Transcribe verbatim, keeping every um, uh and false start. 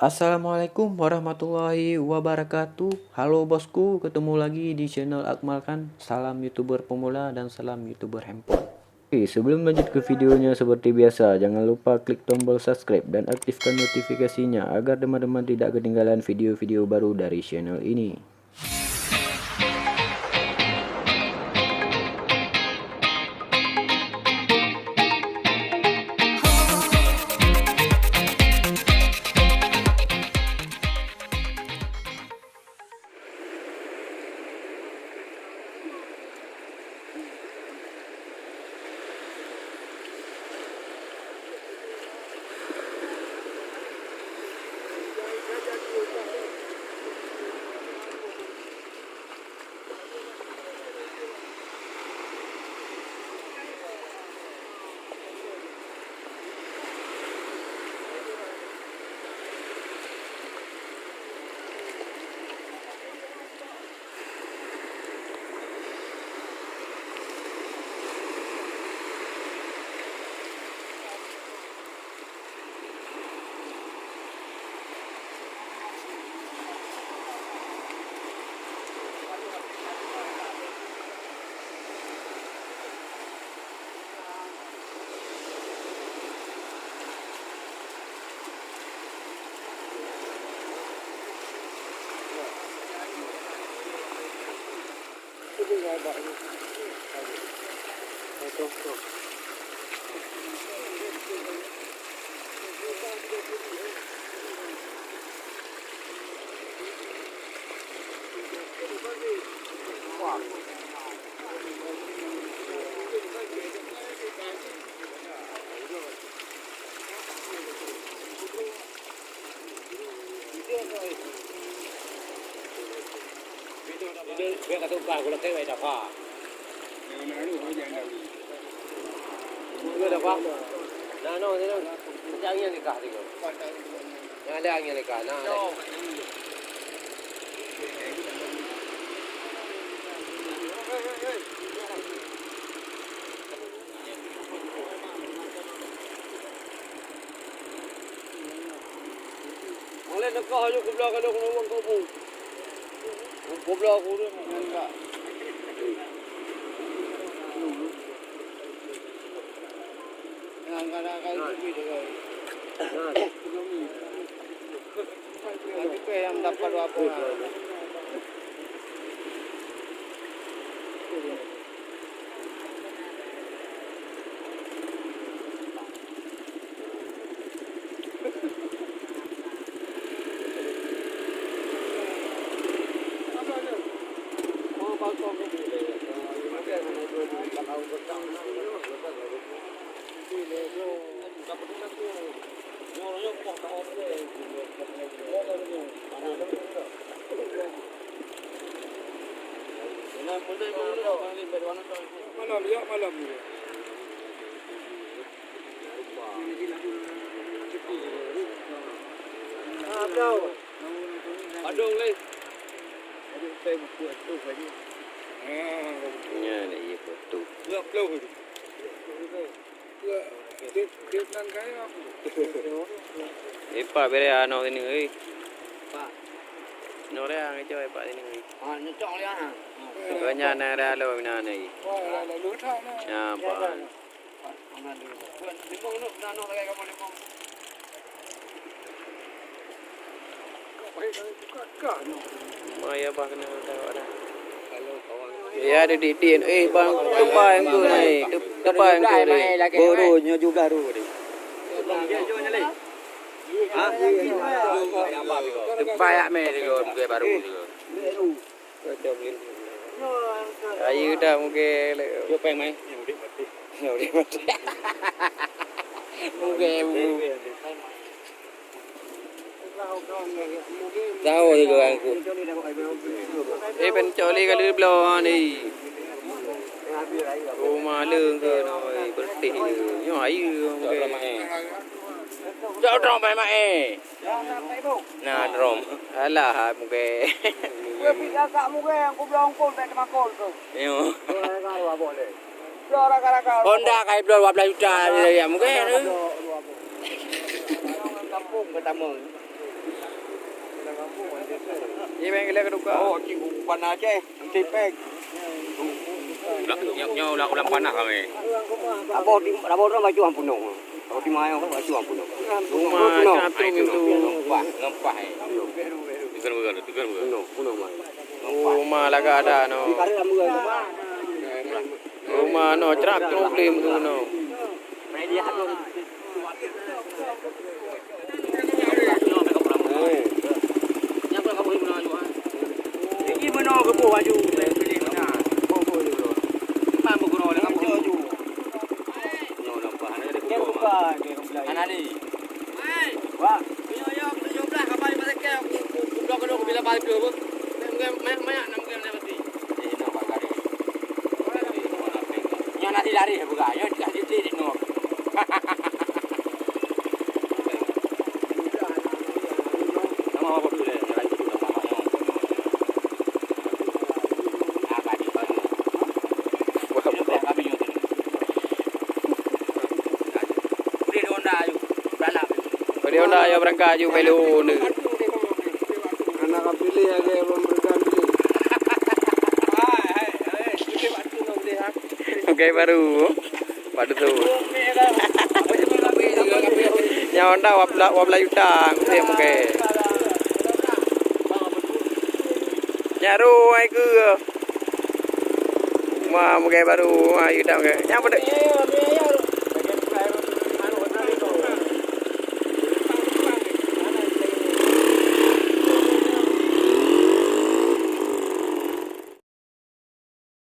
Assalamualaikum warahmatullahi wabarakatuh. Halo bosku, ketemu lagi di channel Akmal Khan. Salam YouTuber pemula dan salam YouTuber handphone. Oke, sebelum lanjut ke videonya, seperti biasa, jangan lupa klik tombol subscribe dan aktifkan notifikasinya agar teman-teman tidak ketinggalan video-video baru dari channel ini. Nah, no, no, no. Jangan nikah tiga. Jangan ada angin nikah. Nah, ada. Malai neukoh aju keubloe keu lôn, lôn keu bu. Keubloe keu ureueng nyan ka. Nyan ka, nyan ka, nyan ka. Tapi keu nyang dapat dua puluh. Malam, ya, malam. Padong leh. Nyan, iya, beutôi. Epa bere ano ini, eh. Nore ang itu, epa ini, eh. Ah, nyocok lihat, ah. Banyak nang ada lo mina ni. Ya, apa? Maya bah kena tengok dah. Ya, ada di D N A bang, tepai engkau ni. Tepai engkau ni. Bodohnya juga tu. Ha? Tepai yak meh dia, dia baru dia. Ayu dah mungkin. Yo pai mai. Mungkin. Tahu juga aku. Eh, pencok lé kali bloe ni. Rumah le ke no, eh, bertih. Nyo ayu mungkin. Cok dong pai mai. Nah, drom. Alah, muka. Gue bisa kak muka yang gue bilang kol, tak temakol tu. Yo. Gue raka-raka. Honda kai bloe dua belas juta dia, ya, muka tu. Kampung pertama. Ni main gila keduka. Oh, cik, bukan Aceh, Aceh pek. Nyoe, nyoe ulang, ulang panah kami. Apa di, apa orang baju ampunong? Kalau di Mayo kan baju ampunong. Rumah satu itu. Ngempah, ngempah, eh. Tegur, tegur, tegur. Punong, punong, Mak. Rumah lagak ada, no. Di karet lama, eh. Rumah, no, trap, trap, beli, no. Nyoe na dilari buka, nyoe dilari di nyoe. Udah onda ayo berangkat aju melu ni. Anak pilih aja belum berangkat pilih. Oke baru. Pada tu. Nyawa dah wap la wap la yuta ngusik muka. Nyaru ai ke. Ma muka baru ai yuta muka. Nyang pada.